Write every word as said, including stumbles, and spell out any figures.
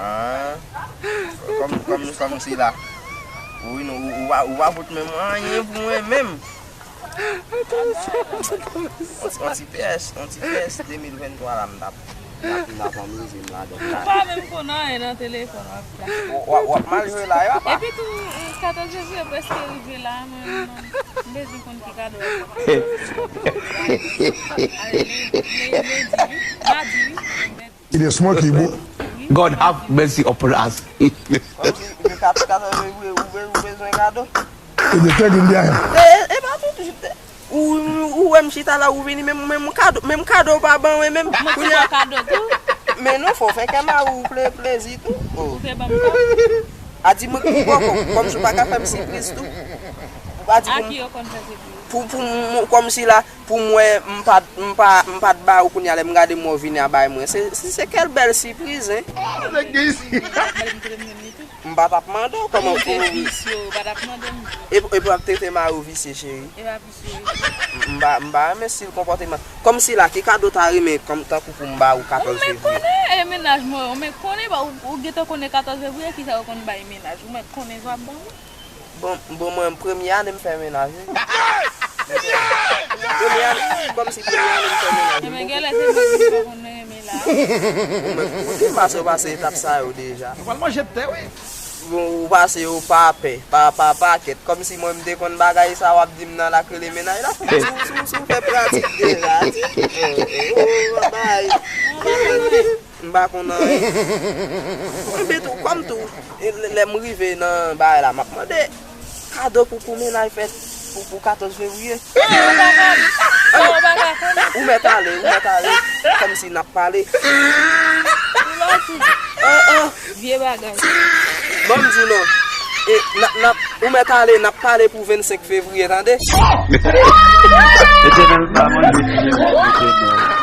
Ah, kòm, kòm, kòm si la. Wi, nou, ou, ou pa, ou pa fout menm anyen pou mwen menm. On ti, on ti pyès, on ti pyès de mil venntwa la, m t ap, m t ap, m t ap anmize m ladan. Ou pa menm konn anyen nan telefòn w ap fè. W, w, w ap mal jwe la, yo, apa. Epi tou, katòz fevriye prèske rive la, mwen, mwen, m bezwen konn ki kado w ap fè. Ale, le, le, lendi, wi, madi, wi. It is smoky, boy. God have mercy upon us. Kòmsi, de kat, katòz fevriye, ou be-, ou bezwen kado? E de tèg in dèyè. E, e, e pa tout, ou, ou, ou wè m chita la, ou vini, menm, menm kado, menm kado ou pa ban mwen, menm. Mwen te ba kado tou. Men non, fò fè kè mari w ple-, plezi tou. Oh. Ou te ban m kòb? A di mwen ki poko, kòmsi ou pa ka fè m sipriz tou. Ou pa di pou m, a ki yo konn fè sipriz? Pou, pou m, kòmsi la, pou m wè, m pa, m pa, m pa t ba ou kounye a lè m gade m wè w vini a bay mwen. Se, se, se kèl bèl sipriz, hein? Oh, nèg gen isi. Mwen m te renmen li tou. M pa t ap mande w kòman ou te visye, ou pa t ap mande m. E, e pou ap trete mari w visye, cheri. E pa visye. M, m pa, m pa renmen stil konpòteman. Kòmsi la, ki kado w ta renmen, kòm tankou pou m ba ou katòz fevriye? Ou mèt konnen, e mennaj mwen, ou mèt konnen, ba, ou, ou gentan konnen katòz fevriye, kisa yo konn bay mennaj. Ou mèt konnen sa w ap ban mwen. Bon, bon, mwen, premye ane m fè mennaj, wi. Premye ane, kòmsi premye ane m fè mennaj. Ebyen, genlè se mwen ki pa konn renmen la. Ou mèt konnen, paske ou pase etap sa yo deja. Ou pral manje tè, wi. Bon, ou pase yo pa pè, pa, pa pakèt. Kòmsi mwen m te konn bagay sa w ap di m nan lak rele mennaj la. Si w, si w, si w fè pratik deja, ti. Oh, oh, oh, bay. M pa konn anyen. Mwen, men tou, kòm tou, e, lè, lè m rive nan bagay la, m ap mande kado pou, pou mennaj fèt pou, pou katòz fevriye. Ah, ou pa ka, ah, ou pa ka konnen. Ou mèt ale, ou mèt ale. Kòmsi n ap pale. Ou lòti. Ah, ah. Vye bagay. Ban m di w non. E, n ap, n ap, ou mèt ale, n ap pale pou vennsenk fevriye, tande? Etènèl pa manje ti nèg, Etènèl.